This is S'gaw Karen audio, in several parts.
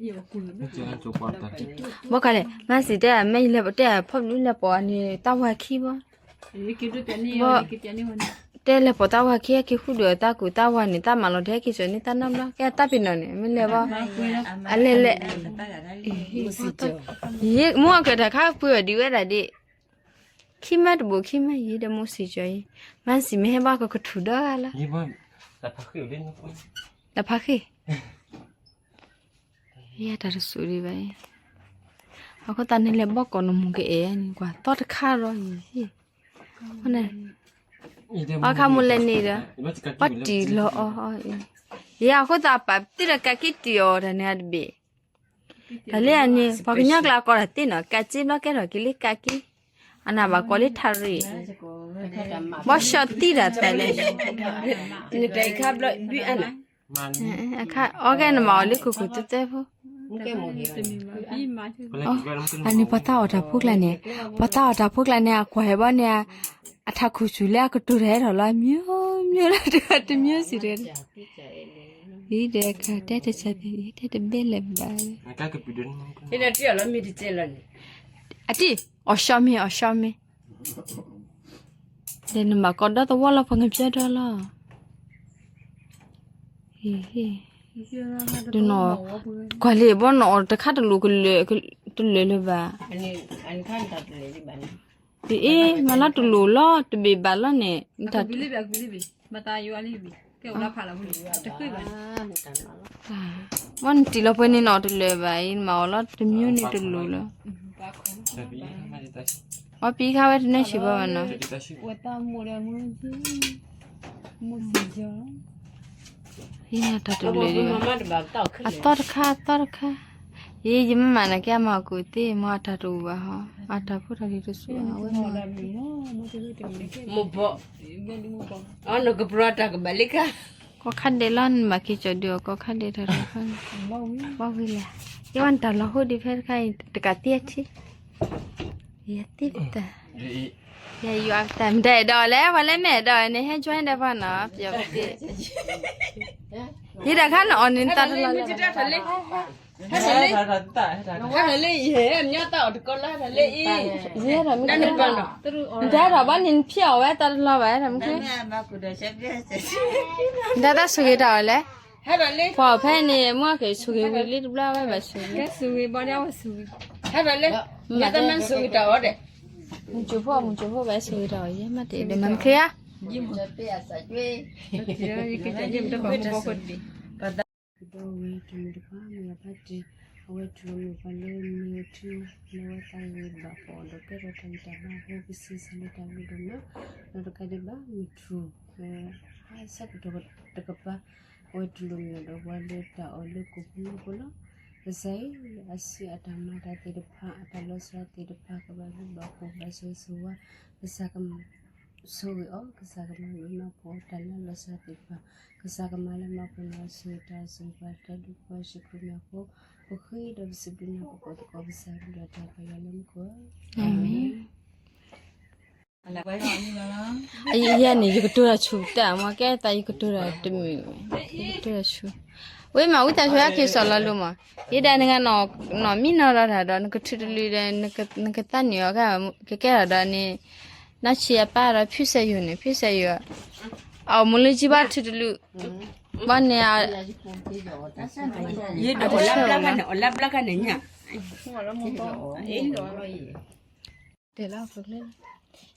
ဘၣ်ဃးလဲၣ် မၤစံးတဲ မ့ၢ်ယလဲၤတဲ ဖီၣ်ဘျုးလဲၤပိာ်န့ၣ် တၢ်ဝါခံဘၣ်, ဘၣ် တဲလဲၤပိာ်တၢ်ဝါခံ ဟဲက့ၤဃုာ်ဒီးတၢ်ကူတၢ်ဝါန့ၣ် တၢ်မၤလီၤတဟဲက့ၤစၢၤန့ၢ်တၢ်နီတဘျီ ကဲတၢ်ပ့ၤနီၣ်န့ၣ် မ့ၢ်လဲၤဘၣ် အလဲၤလဲၤ ယ့ၣ် မုၢ်အကတၢၢ်ခါပှ့ၤအီၤဒ်ဝဲဒၣ်ဒ် ခံမၢတဘိးခံမၢယံၤဒီးမိၢ်စံးကၠီအံၤ, မၤစံးမ့ၢ်ဟဲဘၣ်ကကထူၣ်ဒီဂၤလၢ တၢ်ဖးဃ့ၢ်, ယတၢ်တစူးဒံးဘၣ်အံၤ, အဃိသတးန့ၣ်လဲၤဘီၣ်ကိးနမူၤကအဲၣ်န့ၣ် ကွၢ်သီတခါဒီးယံၤ, ဘၣ်ခါမူၤလဲၤန့ၣ်ဒီး, ဘၣ်တံၢ်လီၤအီၤအီၤအံၤ, ယအဃိသတးပာ်ပသံဒီးကးက့ၤတံၢ်အီၤတၢ်န့ၣ်အတဘ့ၣ် တၢ်လၢအန့ၣ် ပှၤကညီကျါကိးတၢ်သ့ၣ်နီၤ ကးက့ဘျီကဲထီၣ်က့ၤလံကးက့, အနၢ်ဘၣ်ကိးလံထးရံၣ်, ဘီၣ်ရှီၣ်သံတၢ်တဲလဲၣ်, နတၢ်အံၤခါဘျီဘုအနၢ်, အီၣ်ကဲနမၤအီၤလၢခိၣ်ခိၣ်တဲတဲဖိ, အန့ၣ်ပှၤသးအီၣ်တၢ်ဖိကျါန့ၣ်, ပှၤသးအီၣ်တၢ်ဖိကျါန့ၣ် အကွၢ်ဟဲဘီန့ၣ်, အထးခိၣ်ဆူၣ်လၢအကတိၤတၢ်ဟဲထီၣ်လီၤ မျိုးမျိုးလၢတဂၤတမျိုးစံးတဂၤ ယတဲတစၢ်သ့ၣ် ယတဲတဘ့ၣ်လၢၤဘၣ်, အတံၢ် အီၣ်ရှီမ့ၤ အီၣ်ရှီမ့ၤ, ဒီးနဘၣ်ကိးဒီသဝီလီၤ ပှၤကပျၢဒီလီၤ, ဒ်နီၤ, ကွၢ်လံဘီနီၤအီၤတခါတလိၤကလၢာ်, တလၢာ်လၢၤဘၣ်, အ့ၣ် မၤလီၤတလိၤလီၤ တဘ့ၣ်ဘၣ်လီၤန့ၣ်, ဘီနတံၢ်လီၤပှဲၤန့ၣ်နီၤတလၢာ်ဘၣ်အံၤ နမၤအီၤလီၤတမျိုးန့ၣ်တလိၤလီၤ, အီပံခါဝဲတနဲၣ်ဆံးဘၣ်ဘၣ်နီၤ, တၢ်တလၢာ်, အသီတခါ အသီတခါ, ယဲယမ့ၢ်မၤန့ၣ်ကဲအမၤကူးသ့ၣ် မ့ၢ်အတၢ်တအိၣ်ဘၣ်ဟီ, အတၢ်ဖိတၢ်လံၤတစူးအဝဲမၤ, အနကပရၤတၢ်ကဘၣ်လံခါ, ကိးခါဒဲးလီၤ နဘၣ်က့ၤကၠီၤဒုးအီၤ ကိးခါဒဲးတၢ်တခါန့ၣ်, ဘီဝံၤလဲၣ်, ယဝဲနတၢ်လီၤဟိဒံးဖဲတခါအံၤ တကးသံအထံ, ယသံပတၢ် ယယွၤပတၢ်မတၤအဲၣ်ဒိးလဲၣ် ပှၤလၢမ့ၢ်အဲၣ်ဒိးန့ၣ် ဟဲ join ဒီးပှၤနီၤ ပယီၤပသ့ၣ်, ယတၢ်ခါန့ၣ်အီၤန့ၣ်တၢ်တလီၤလီၤ, ဟဲထီၣ်လၢ, ဟဲထီၣ်လၢယဟဲမညီတၢ်အီၣ်တကီလၢဟဲထီၣ်လၢအံၤ, နတၢ်ထီၣ်ဘၣ်န့ၣ် နဖျဲၣ်အီၣ်ဝဲတၢ်တလီၤဘၣ် ဟဲထီၣ်မုၢ်ဃ့, နတၢ်တၢ်ဆိၣ်ဂ့ၤတၢ်အီၣ်လဲၣ်, ပှၤအီၣ်ဖဲန့ၣ် မ့ၢ်က့ၤဆိၣ်ဂ့ၤဝံၤလံတဘျီဝဲဘၣ်ဆိၣ်ဂ့ၤ, ဟဲထီၣ်လၢ, မုၢ်ကၠိဖိ မုၢ်ကၠိဖိဘၣ်ဆိၣ်ဂ့ၤတၢ်အီၣ် ယဲမ့ၢ်တအဲၣ်ဒိးမၤမုၢ်ဃ့ဧါ, ကဒီးဝဲတမုၢ်တပှၢ် မ့ၢ်အဘၣ်တ့ၢ် အဝဲတူၢ်လိာ်မုာ်ပှၤလၢမ့ၢ်အထံ လၢဝဲသးဂ့ၤဘၣ်ဃီဒီးကဲထီၣ်တၢ်ဂံၢ်တၢ်ဘါအဃိ ကစံးဆၢလၢတၢ်ဘျုးဒိၣ်မး, ဒီးတကးဒံးဘၣ် မုၢ်ထူၣ် လၢအဆၢကတီၢ်တကပၤ အဝဲတူၢ်လိာ်မုာ်ဒီးပှၤလၢတၢ်အီၣ်လၢကိာ်ပူၤလၢပူၤလီၤ. ကစၢ်အံၤ အဆံးအတၢ်မၤတၢ်သ့ၣ်တဖၣ် အတၢ်လီၤစှၤသ့ၣ်တဖၣ် ကဘၣ်ဂံၢ်ဘၣ်ဘါဃီ ဘၣ်ဆိၣ်ဂ့ၤဆိၣ်ဝါ ကစၢ်က ဆိၣ်ဂ့ၤအီၤ ကစၢ်ကမၤလၢမၤပှဲၤတၢ်လၢအလီၤစှၤသ့ၣ်တဖၣ်, ကစၢ်ကမၤလၢမၤပှဲၤန့ၢ်အီၤ ဆိၣ်ဂ့ၤတၢ်ဆိၣ်ဂ့ၤပှၤတၢ်ဒုးပှၤယ့ၣ်ၡူးခရံာ်မံၤအဃိ, ပဃ့ဒီးပစံးဘျုးနၤ ပကိးသကိးကစၢ်ကလုၢ်ဒီးတၢ်ပၢၢ်လၢမူခိၣ်ဧၢ, အၤမ့ၣ်. အံၤန့ၣ် ယကတိၤတၢ်ဆူၣ်တၢ် မ့ၢ်ကဲသးယကတိၤတၢ်တမုာ်, ယကတိၤတၢ်ဆူၣ်, ဝဲမၤဝံသးဆူၣ်ဟဲက့ၤစီၤလီၤလိၤမး, ယဲဒၣ်နဂၤနီၢ်မံနီၢ်ဒီးတၢ်ဒီး နကထုးတလုာ်ဒီး နကသးနံၣ်အီၤ ကကဲထီၣ်ဒီးန့ၣ် နီၢ်ဆံးအပၢ်ဒီးဖုစဲးယိာ်န့ၣ် ဖုစဲးယိာ်, အအိၣ်မူလၢကံဘၣ်ထုးတလုာ်, ဘၣ်န့ၣ်, ယဲဒၣ်အီၣ်လၢဘျါခါန့ၣ် အီၣ်လၢဘျါခါန့ၣ်ညါ, တဲလီၤ,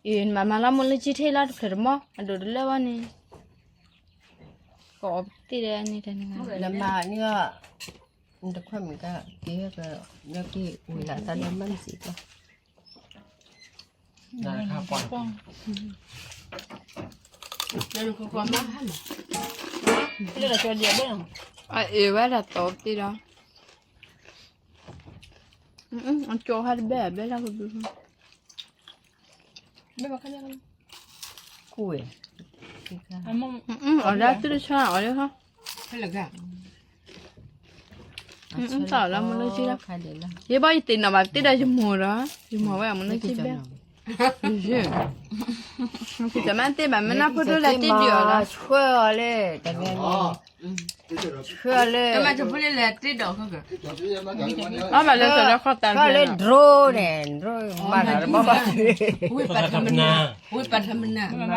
အံၤနမၤမၤလီၤမူလၢကံထဲလီၤတဖျၢၣ်တမီၢ် အဒိၣ်တလၢဘၣ်န့ၣ်, ကအီၣ်ပသ့ၣ်ဒီးန့ၣ်တန့ၣ်, နမၤန့ၣ်, နတခွဲးမုၢ်ကါ က့ၤက, လၢက့ၤဝံၤလၢသးဒီးမ့ၢ်စံးကီး အအံၤဝဲဒၣ်တီၤသ့ၣ်ဒီး, အကၠီဟးတဘဲဘဲလၢကဘု, အီၣ်ဒၣ်သုတဆီအီၤလၢဟီ, တၢ်အီၣ်လၢမူလၢကံလီၤ, ယဘၣ်ယသ့ၣ်နီၣ်ဘၣ်သ့ၣ်ဒီးယမိၢ်ဒီး, ယမိၢ်ဝဲအမူလၢကံဘဲ, တမ့ၢ်သ့ဘၣ် မ့ၢ်နၢ်ဖိဒိၣ်လဲၤတ့ၢ်ဒံးအီၤလီၤ, ဆှၢအီၤလၢ, ဆှၢအီၤလၢ, အဘၣ်လၢကၠီၤလၢဃီသးလၢ drone န့ၣ်, drone ဘၣ်နၤတဘၣ်ဘၣ်, ဝ့ၢ်ပထမနၢ်, ဝ့ၢ်ပထမနၢ်, ဒီး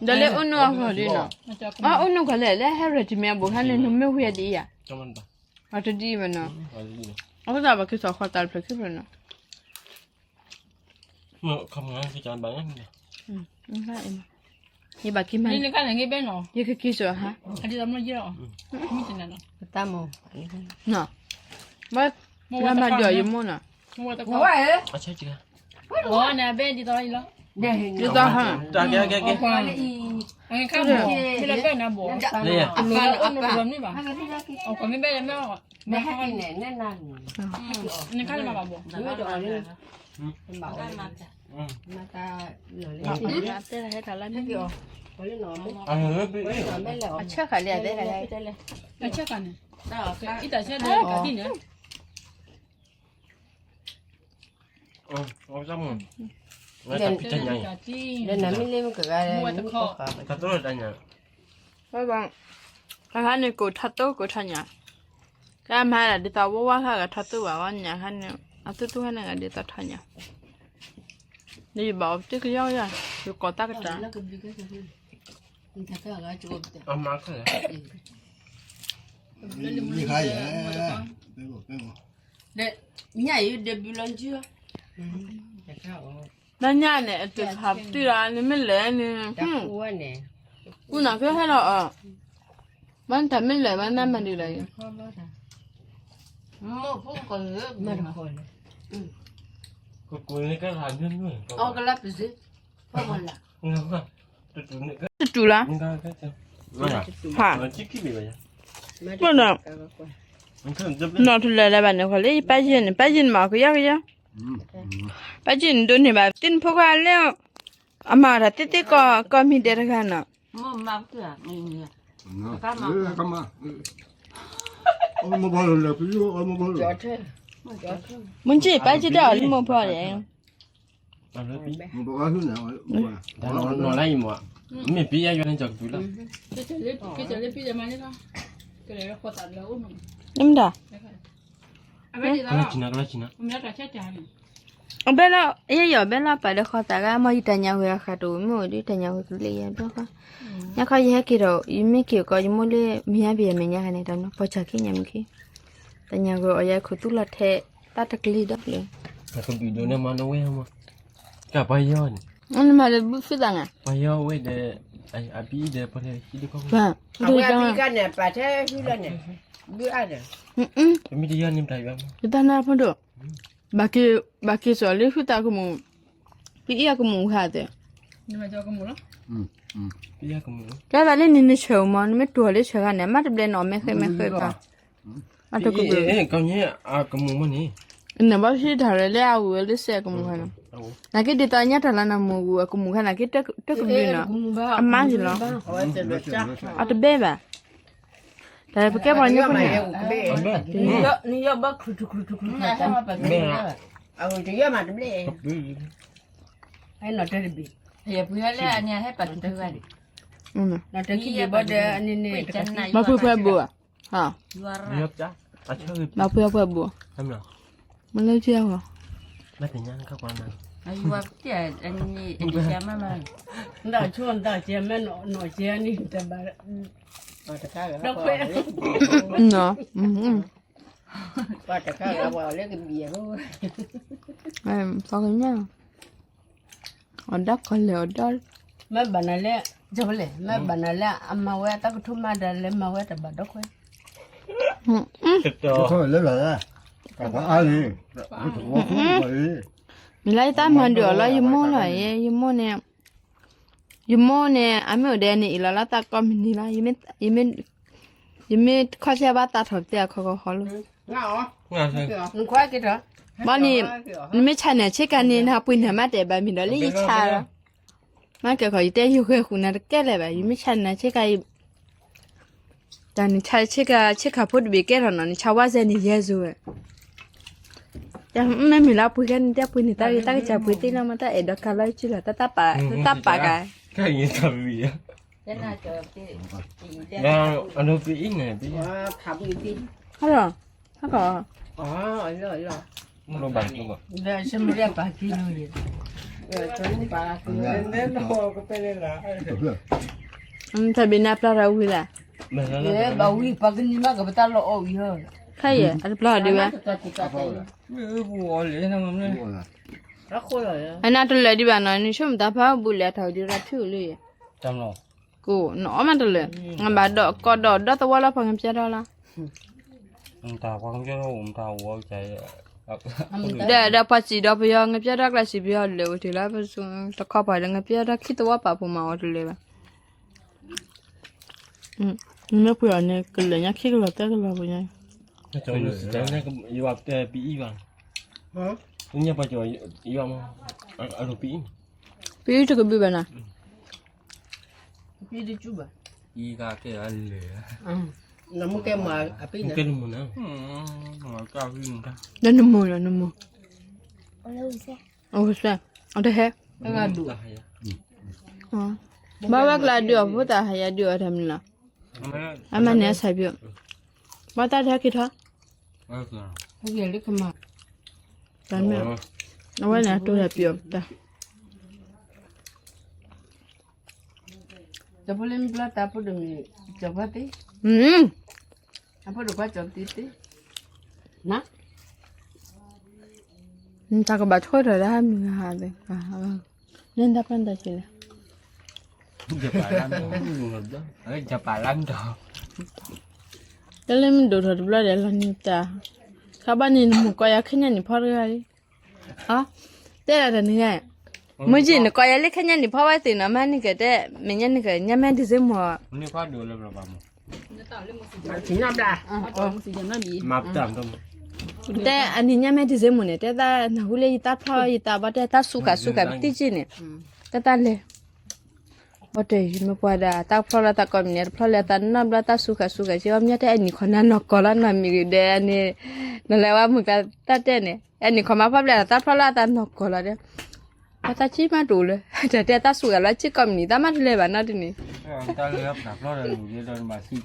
လၢအိၣ်နုာ်အဂီၢ်ဒ်နီၤ, အအိၣ်နုာ်ဂီၢ်လဲၣ် လၢဟဲရဲၣ်တမံၤအဘူးခါန့ၣ် နမ့ၢ်ဝံၤဒ်အံၤဧါ, အတဒ်အံၤဘၣ်နီၤ, အဃိသတးဘၣ်က့ၤသိးဃီသးတဖျၢၣ်ခံဖျၢၣ်နီၤ ယဘၣ်က့ၤမး, ယကက့ၤစိးဟါ, ဘၣ်လၢမၤဒုးအီၤယမိၢ်နီၤ, ဒ်သိးဟါ, အဆၢဃာ်လံ, အဆၢဃာ်လံ, ဒီးနမ့ၢ်လ့မ့ၢ်ကဂၤ, တၢ်ခါန့ၣ် ကိးထီၣ်သိကိးထီၣ်ညၣ်, ကမၤဒ်သိးဝဲဝါခါဂၤထီၣ်သိဘၣ်ဝဲညၣ်ခါန့ၣ်, အသူသူခါန့ၣ်ဂၤဒ်သိးထီၣ်ညၣ်, ဒ်ယဘၣ်အီၤပတ့ၢ်ကယီကယီ, ယကိးတၢ်ကတၢၢ် လၢညၣ်န့ၣ် အတုၤဖးပတုၤလီၤ နမ့ၢ်လဲၤန့ၣ်, ကူနၤကဟဲလီၤအီၤ, မ့ၢ်တၢ်မ့ၢ်လဲၤမ့ၢ်နမၤဒ်လဲၣ်, တတူၢ်လီၤ, နီၢ်တလဲၤလၢၤဘၣ်န့ၣ် ဃီလၢယပၢ်ယဲၢ်န့ၣ် ပၢ်ယဲၢ်န့ၣ်မၤကယီကယီ, ပၢ်ယဲၢ်န့ၣ်ဒိးန့ၢ်ဘၣ် သ့ၣ်နဖိခွါလၢ အမၤတၢ်သ့သ့ကီးကီးမံၤဒဲးတဂၤနီၤ, မုၢ်က့ၢ်ပၢ်ယဲၢ်ဒၣ်အီၤလၢမိၢ်ဖီဒီး, နီၢ်လၢယမၤ, မ့ၢ်ပယီၤယွၤန့ၣ်ကပူၤလီၤ, မ့ၢ်ဒၣ် အဘဲလီၤ, ယဲယီၤဘဲလီၤပာ်ဒီးဃီသးဂၤ မ်ယတၢ်ညၣ်ဝဲအဃာ်တအိၣ် မ့ၢ်အိၣ်ဒီးတၢ်ညၣ်ဝဲကလံယၤဘျီဃီ, ညါခီယဟဲက့ၤဒီး ယမ့ၢ်က့ၤကီး ယမိၢ်လၢမံၤဟါဘ့ၣ်ယမဲာ်ညါခါန့ၣ် တၢ်နီၤ ပိာ်စၢ်ခံညါမ့ၢ်ခံ, တၢ်ညၣ်ဝဲအီၤယဲခိၣ်သူလီၤထဲ တၢ်တကလံၤဒီးလၢ ကပံၤဒိးန့ၢ်မၤနဝဲမး, ကပှၤယီၤန့ၣ်, နမၤလၢဘုဖုသးန့ၣ်, ပှၤယီၤဝဲဒီး အဘံဒီးပှၤလၢဟံၣ်ဒုးခီ, အဝဲအဘံကါန့ၣ် ပာ်ထဲဟုလီၤန့ၣ်, ဘုအါဒီး, ပမ့ၢ်တယီၤန့ၣ်တၢ်ယွၤမး, ယတၢ်နၢ်ဖိဒိၣ်, ဘၣ်က့ၤစိာ်လၢဟုသးကမူၣ်, ပအံၤအကမူၣ်ဃာ်သ့ၣ်, ကဲသးလၢန့ၣ်နဆၢမး နမ့ၢ်တိၢ်လၢဆၢဂၤန့ၣ် အမါတဘျဲၣ်နီၤ မဲာ်ဃဲမဲာ်ဃဲပာ်, အတကဘျုး, နဘၣ်ဟံးတၢ်ရဲၣ်လၢအဝဲလၢစဲး အကမူၣ်ခါန့ၣ်, နာ်က့ဒ်သိးညါတၢ်လၢနမူၣ်အကမူၣ်ခါ နာ်က့တကဘျုးနီၤ, အမါယလီၤ, အတဘဲဘၣ်, တၢ်ပကဲပှၤညီဖိန့ၣ်, နယီၢ်ဘၣ်ခရူၣ်ထူၣ်ခရူၣ်ထူၣ်ခရူၣ်ထူၣ်, အဝဲတယီၢ်မးတဘျဲၣ်, နီၢ်တၢ်တဘ့ၣ်, နီၢ်တၢ်ခံဘ့ၣ်ဘၣ်ဒီးန့ၣ်န့ၣ်, မၤဖှဲဖှဲဘိဧါ, မၤဖှဲဖှဲဘိ, မ့ၢ်လၢကဲအဂီၢ်, နီၢ်ဆိနီၢ်ကဲန့ၣ်, ပှၤတခါဂၤပှၤလၢကဘံၣ်, သီကညါ, အီၣ်ဒီးကီၢ်လဲၣ်အီၣ်ဒီး, မ့ၢ်ဘၣ်နၤလၢ, မ့ၢ်ဘၣ်နၤလၢအမၤဝဲအတၢ်ကထိမးဒီး လဲၤမၤဝဲတဘၣ်ဒီခွဲး, လၢ, မ့ၢ်လၢယတၢ်မၤဒုးအီၤလီၤ ယမိၢ်လီၤ, ယမိၢ်န့ၣ်, ယမိၢ်န့ၣ် အမ့ၢ်အိၣ်ဒီးန့ၣ်အံၤလီၤလၢတၢ်ကိးမုၢ်နံၤလီၤ, ယမ့ၢ်ခီဆဲဘၣ်သးထီၣ်ပသ့ၣ်အခီခီဃီလီၤ, ဘၣ်န့ၣ်, နမ့ၢ်ဆါန့ၣ်ဆ့ကၤန့ၣ် နပှ့ၤန့ၢ်မးတဲဘၣ်မ့ၢ်ဒီးလၢယဆါလီၤ, မ့ၢ်ကဲခီ ယတဲယဂဲၤဃုာ်နၤတကဲလၢၤဘၣ် ယမ့ၢ်ဆါန့ၣ်ဆ့ကၤ, တၢ်နဆါဆ့ကၤ ဆ့ကၤဖိတဘ့ၣ်ကဲထီၣ်နီၤ နဆါဝါစဲန့ၣ်ယဲၢ်စိဝဲ, မ့မ့ၢ်လၢအပှ့ၤခဲန့ၣ် တဲပှ့ၤန့ၣ် တၢ်ဂ့ၢ်တၢ်ကစၢ်ပှ့ၤသ့လီၤမး တၢ်အဲၣ်ဒိးကၤလီၤအစုလီၤ တၢ်တၢ်ပာ်, တၢ်တၢ်ပာ်ကၤ, အဒိပအံၤန့ၣ်, ဟါလီၤ, ဟါကီး, တၢ်ဘ့ၣ်နၤပျၢ်ထီၣ်ဝံၤလဲၣ်, ဘၣ်ဝံၤပှၤကနံၤမးကပတၢ်လီၤအီၣ်ဝံၤဟီ, ခဲအံၤ အတပျၢ်ထီၣ်ဒံးဘၣ်, အနတလၢာ်ဒံးဘၣ်နီၤ နဆိကမိၣ်တၢ်ဖးဘူးလဲၣ် အထီၣ်ဒံးရၣ်ထူၣ်လၢယဲ, ကိး နအီၣ်မးတလၢာ်, နဘၣ်ဒီးကီးဒီးဒီသဝီလၢပှၤငပျဲထီၣ်လီၤ, ဒီးဒီးပှၤစံၣ်ဒီးပယီၤ ငပျဲထီၣ်ကျါစံၣ်ပယီၤလၢာ်ဝဲတုၤလီၤ, တခီပှၤဒီး ငပျဲထီၣ်ခံသဝီပာ်ဖှိၣ်မးအီၤတလၢာ်ဘၣ်, နမ့ၢ်ပှ့ၤအီၤန့ၣ် ကလၢာ်ညါခံကလီၤသၢကလီၤပူၤညါ, ယဘၣ်တဲပအံၤဘၣ်, ညါပှၤကီၤယဘၣ်မး, အဒိပအံၤ, ပအံၤတကဘုၣ်ဘၣ်နၤ, ပအံၤတကဘုၣ်ဘၣ်, အံၤကကဲလၢာ်, နမ့ၢ်ကဲမၤအပအံၤ, နမိၢ်လီၤ နမိၢ်, အဝဲ, အတဟဲ, ဘၣ်ဝဲကျါဒုးအီၤ ဖိသၣ်ဟးယၤဒုးအီၤတၢ်မနုၤလီၤ, အမၤန့ၢ်အဆၣ်ပၠိ, ဘၣ်တၢ်တဟဲက့ၤထီၣ်, တၢ်မ့ၢ်, အဝဲန့ၣ်အတိၢ်တၢ်ပၠိတၢ် ကၠီၤဖိလၢမ့ၢ်ဘျီတၢ်ဖိဒိၣ်မ့ၢ်, ကၠီၤဖိသ့, အဖိဒိၣ်ခွါကၠီၤသ့သ့, တၢ်ကဘၣ်ထွဲထီၣ်ဒၣ်မုၢ်ဟါသ့, လၢတၢ်ပၢ်တၢ်ဆံးလဲၣ်, တၢ်လၢမ့ၢ်ဒိၣ်ထီၣ်တဘျီဒီးလီၤနံၤတၢ်, ခါဘၣ်န့ၣ်နမိၢ်ကီးယၤခဲညါနံၣ်ဖီတဂၤလံ တဲဒၣ်တၢ်န့ၣ်, မုၢ်ကၠံၣ်နကိးယၤလၢခဲညါနံၣ်ဖီဝဲသ့ၣ်နီၤ မ့ၢ်နကတဲ, မဲာ်ညါနကညါမဲာ်ဒံၣ်စ့မိၢ်, တဲအနံၣ်ညါမဲာ်ဒံၣ်စ့မိၢ်န့ၣ် တဲသးနၢ်ဟူလၢယတၢ်ဖျီယတၢ်ဘၣ်တဲတၢ်စူးကၤစူးကၤပတံၢ်ကၠံၣ်န့ၣ်, တၢ်တၢ်လဲၤ ဘၣ်တဲယမ့ၢ်ပှၤဒၣ်တၢ်ဖျီလၢတၢ်ကိးမံၤန့ၣ် တဖျီလၢတၢ်နီၢ်ဘျီတၢ်စူးကၤစူးကၤက့ အီၣ်မ့ၢ်တဲအဲၣ်နံၣ်ခီနၤနီၢ်ကီၢ်လီၤနီၢ်မံၤဂ့ၤဒီးန့ၣ်, နလဲၤဝဲမုၢ်ကျါတၢ်တဲန့ၣ် အဲၣ်နံၣ်ခီမၤဖီပျဲၣ်တၢ်ဖျီလၢတၢ်နီၢ်ကီၢ်လီၤဒီး, အတၢ်က့မးတအိၣ်လၢ, တၢ်တဲတၢ်စူးကၤလီၤက့ကိးမံၤန့ၣ် တၢ်မၤတလဲၤဘၣ်နီတန့ၣ် တၢ်နံၣ်ခီ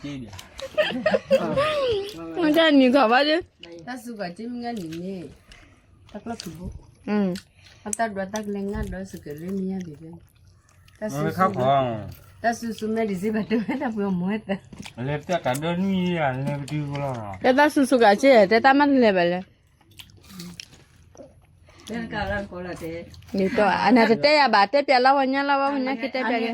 ဘၣ်ဒီး, တၢ်စူးကၤက့မ့ၢ်ဂ့ၤန့ၣ်, တၢ်ကျီၢ်ဖုးဘိ, အတၢ်ဒွးတၢ်ကလဲၤငါဒီးစကဲးလၢမံၤညါဒံး, တၢ်စူးစူးမဲာ်ဒံၣ်စ့ဘၣ်တဝဲတၢ်ပှ့ၤအီၤမ့ၢ်ဝဲသၢ, လၢတၢ်ကးဒၢနွံယၤလဲၤပတုၤကလီၤ, တဲတၢ်စူးစူးကၤက့ တဲတၢ်မၤတလဲၤဘၣ်လၢ အနတတဲယၤဘၣ် တဲပျဲလီၤဝဲညါလီၤဝဲညါက့တဲပျဲက့ၤ,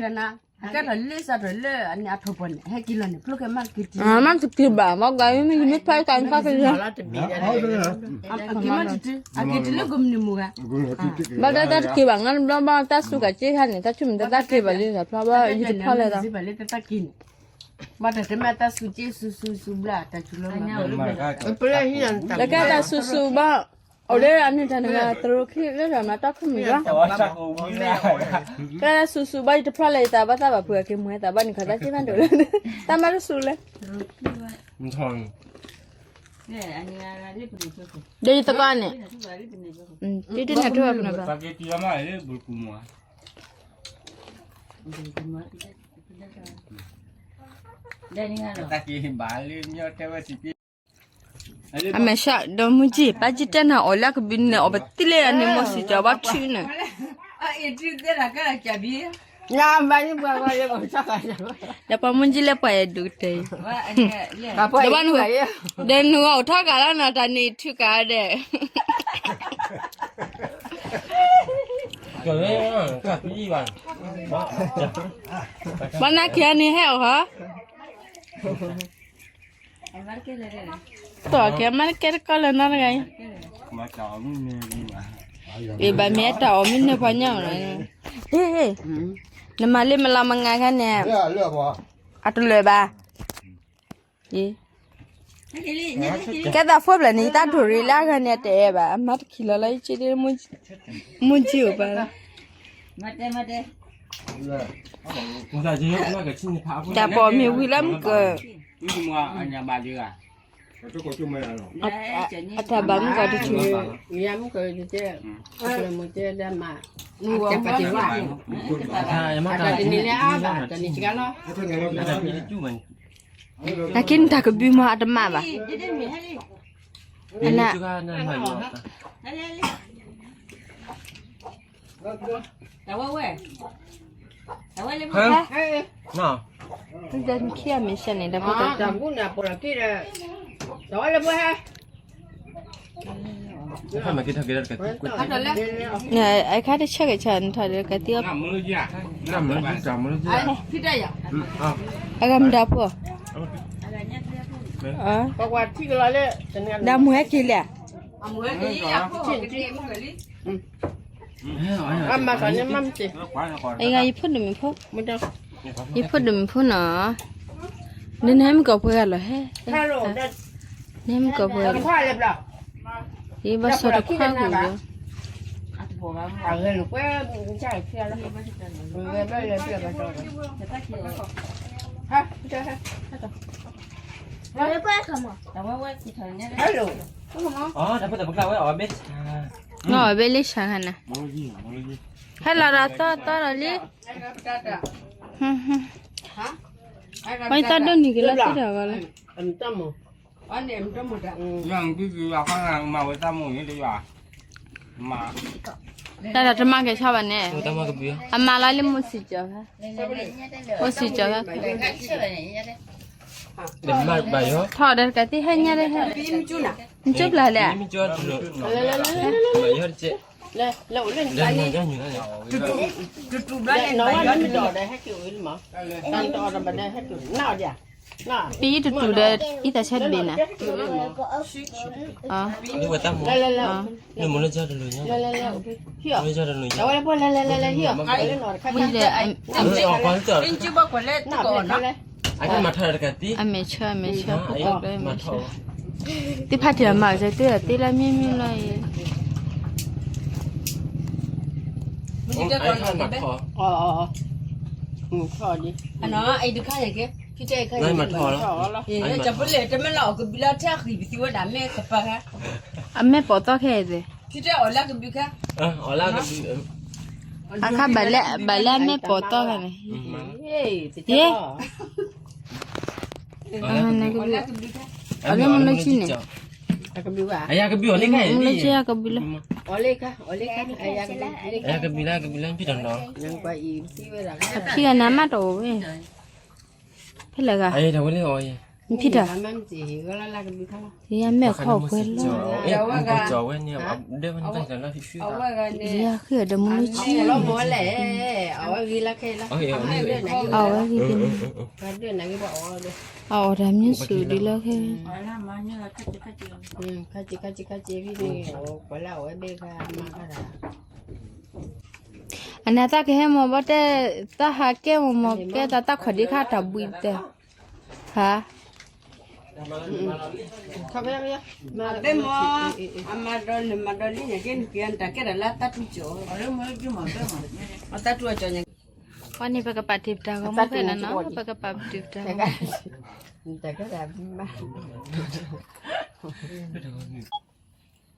အကဲထီၣ်လၢစးထီၣ်လၢအန့ၣ်အထီၣ်ပှၢ်န့ၣ် ဟဲက့ၤလီၤန့ၣ် ဖျိကဲမးက့ၤတံၢ်, မ့ၢ်တက့ၤဘၣ် မ့ၢ်ဂၤမ့ၢ်ယမ့ၢ်ဖျိကၤန့ၣ်ဖျိက့ၤ, က့ၤမးတတုၤ အက့ၤတုၤလၢကမျၢၢ်မုၢ်ဂၤ, ဘၣ်တၢ်တၢ်တက့ၤဘၣ် ငါတဘျီဘၣ်တၢ်စူးကၤက့ခါန့ၣ် တၢ်ဆိကမိၣ်တၢ်တၢ်က့ၤဘၣ်လံ တၢ်ဖျီဘၣ် ယတဖျီလဲၣ်တၢ် ဘၣ်တၢ်တမ့ၢ်တၢ်စူးက့ စူးစူးစူးဘျၣ် တၢ်စူးလီၤ, လၢကဲတၢ်စူးစူးဘၣ်, အိၣ်လၢအန့ၣ်တၢ်နဂၤ တရူးခံလၢတၢ်မၤတီၢ်ခိၣ်မုၢ်လီၤ, ကဲတၢ်စူးစူးဘၣ် ယတဖျီလဲၣ် ယတၢ်ဘၣ်သးဘၣ်ပှ့ၤအက့ၤမွဲသးဘၣ်န့ၣ် ခီတၢ်က့မးဒိၣ်လၢ, တၢ်မၤတစူးလဲၣ်, ဒီးယသကိးန့ၣ်, တံတနၢ်ထူၣ်ဘၣ်ပနၢ်ဘၣ် အမဲာ်ဆှးဒီးမုၢ်ကံၢ် ပၢ်ကံၢ်တဲနၤအီၣ်လၢအကဘုးန့ၣ် အီၣ်ပသံလၢအန့ၣ် မ့ၢ်စံၣ်ကီးဘၣ်ထုးန့ၣ်, ဒီးပှၤမုၢ်ကံၢ်လၢပှၤအဲၣ်ဒိးကတၢၢ်အံၤ, ဒီးဘၣ်နုၤ, ဒီးနုၤအီၣ်ထီၣ်ကးလီၤနီၤ တၢ်န့ၣ်ထုးကးဒီး ဘၣ်နၤက့ၤအန့ၣ်ဟဲအီၣ်ဟီ, တီၢ်က့ၤမၤတကဲတကီလၢၤနီတဂၤအံၤ, အ့ၣ် ဘၣ်မ့ၢ်အတၢ်အီၣ်မ့ၢ်နၢၤပှၤညီလီၤ, နမၤလၢမလီၤမငါခါန့ၣ်, အတလၢာ်ဘၣ်, ကဲသးဖိဘျဲၣ်န့ၣ် ယတၢ်ဒိၣ်ရ့လၢအဂၤန့ၣ် အတအဲၣ်ဘၣ် အမၤတခံလီၤလီၤ ယက့ဒ် မုၢ်ကံၢ်အိၣ်ပၢ်လီၤ, တၢ်ပိာ်မ့ၢ်ဝံၤလၢမုၢ်ကၢၢ်, အတၢ်ဘၣ်မုၢ်ကီၢ်တဆူၣ်, ယမုၢ်ကီၢ်တဆူၣ်, မုၢ်ကီၢ်မုၢ်ကီၢ်ဒၣ်မး, အတၢ်ပာ်တ့ၢ်ဝဲ, အတၢ်တနံၤလၢအဘၣ် တၢ်န့ၣ်စှၤလီၤ, နာ်က့နတၢ်ကဘုမးအတမၣ်ဘၣ်, အန တၢ်ဝဲဝဲ, တၢ်ဝဲလၢမ့ၢ်, တၢ်ခံအမ့ၢ်ဆၢန့ၣ် တၢ်ဖိတၢ်တၢ်, တၢ်ဝဲလၢပှဲၤဟဲ, အခါတဆၢက့ၤဆၢနထီၣ်ဒီးကသံအီၤ, အဂၤမတၤဖိ, ဒီးမုၢ်ဟဲက့ၤလဲၣ်, အဂၤယဖိဒိၣ်မုၣ်ဖိ, ယဖိဒိၣ်မုၣ်ဖိနီၤ, နဟဲမုၢ်ကီၢ်ပှဲၤဂၤလီၤဟဲ, နဟဲမုၢ်ကီၢ်ပှဲၤဂၤလီၤ, ယဘၣ်စီၤတခွါကူၣ်ဒီး, အဝဲဘဲလၢဆါခါန့ၣ်, ဟဲလီၤဒီးသီသီဒီးလံ, ဝဲသီဒိၣ်နံၤက့ၤလီၤသံတၢ်ဂီၤလီၤ, တၢ်ဒီးတမၤကဲၤဆီဘၣ်န့ၣ်, အမၤလီၤလၢမိၢ်စံၢ်ကီၤခါ, မိၢ်စံၢ်ကီၤခါ, ထီၣ်ဒီးတကးသ့ၣ်ဟဲညါဒီးဟဲ, နကၠိပျၢ်လဲၣ်, ပယံၤတတူၢ်ဒီး အံသးဆၢတဘ့ၣ်နၤ, အမဲာ်ဆၢ အမဲာ်ဆၢ, သ့ၣ်ဖးတံၢ်အမၤကဲၤတ့ၢ်သ့လၢမ့ၢ်မ့ၢ်လီၤအံၤ, အမဲာ်ပိာ်သီခဲအံၤသ့ၣ်, အခါဘၣ်လၢအမဲာ်ပိာ်သီခဲန့ၣ်, ယ့, အီၤလၢမုၢ်လၢဆံန့ၣ်, မုၢ်လၢဆံအကဘုးလီၤ, အကဘုးလၢအကဘုးလၢဖံးတၢ်နီၤ, ဖံးဂၤန့ၣ်မးတအိၣ်ဝဲ, ဖဲလဲၣ်ဂၤ, ဖံးတၢ်, ယမဲာ်ခီၣ်ကွဲလီၤ, ယဃ့ဒီးမုၢ်လၢဆံ, အဝဲဂ့ၤဒ်န့ၣ်, အအီၣ်တၢ်မ့ၢ်စူၤဒ်လၢခဲ အန့ၣ်သးကဟဲမီၤဘီတဲ, သးဟးကဲမီၤမီၤကဲတၢ်သးခီၣ်ဒ့ခါတၢ်ဘှံးတဲ, ဟါ, အဘဲမီၤ, အမၤဒီးနမၤဒီးလံန့ၣ်က့ နက့ၤတၢ်ကဲတၢ်လၢသးထူကၠီၣ်, အသးထူအကၠီၣ်ညါ, အဝဲန့ၣ်ပကပာ်တ့ၢ်ပတၢ်ဂီၤမူဖဲန့ၣ်နီၤ, ပကပာ်တ့ၢ်ပတၢ်ဂီၤမူ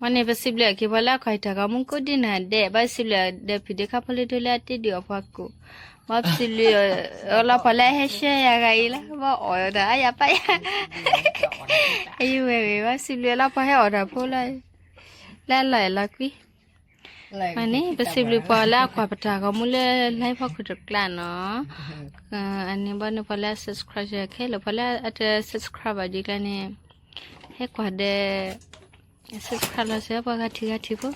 ဝဲန့ၣ် ပစံးဘျုးက့ၤပှၤလၢအခီၣ်ထံးတၢ်ဂီၤမူကိးဒ်နၤဒဲး, ဘၣ်စံးဘျုးဒီးဖံးဒ့ခါဖိလၢဒိလၢအတ့ဒုးအပှၤကိး, ဘၣ်စံးဘျုးအီၤလၢပှၤလၢအဟဲရှဲယၤဂၤအံၤလၢ ဘၣ်အီၣ်ဒီးအါယၤပၢ်ယၤ, အယံၤဝဲဂ့ၤ ဘၣ်စံးဘျုးလၢပှၤဟဲအီၣ်တၢ်ဖိလၢ လၢအလီၤအဲၣ်လီၤကွံ ဝဲန့ၣ် ပစံးဘျုးပှၤလၢအကွၢ်ပတၢ်ဂီၤမူလၢ live ဖီခိၣ်တကျါနီၤ, အန့ၣ်ဘၣ်န့ၣ်ပှၤလၢအ subscribe ခဲလၢာ် ပှၤလၢအတ subscribe ဘၣ်ဒ်ကျါန့ၣ် ဟဲကွၢ်ဒီး subscribe လီၤစၢၤပှၤဂၤထံးဂၤထံးဖိ,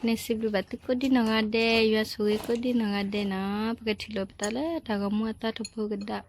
န့ၣ်စံးဘျုးဘၣ်သုကိးဒ်နီၢ်ဂၤဒဲး ယွၤဆိၣ်ဂ့ၤကိးဒ်နီၢ်ဂၤဒဲးနီၤ, ပကထံၣ်လိာ်ပသးလၢတၢ်ဂီၤမူအသီတဖိကဒီး